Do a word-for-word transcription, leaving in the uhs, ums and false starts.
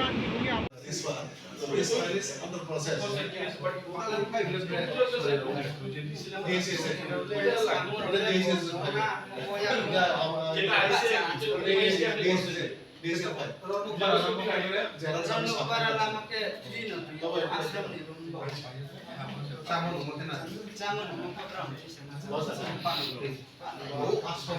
This one, so this file is under process. Yes, yes, yes. Yes, yes. Yeah, uh, yes, yes, yes. Yes, yes, file. General Rano bara lama ke di no tu, ashram ni room. Chamo no mo kena. Chamo no mo kotra mo. Boss, sir. Pano. Pano.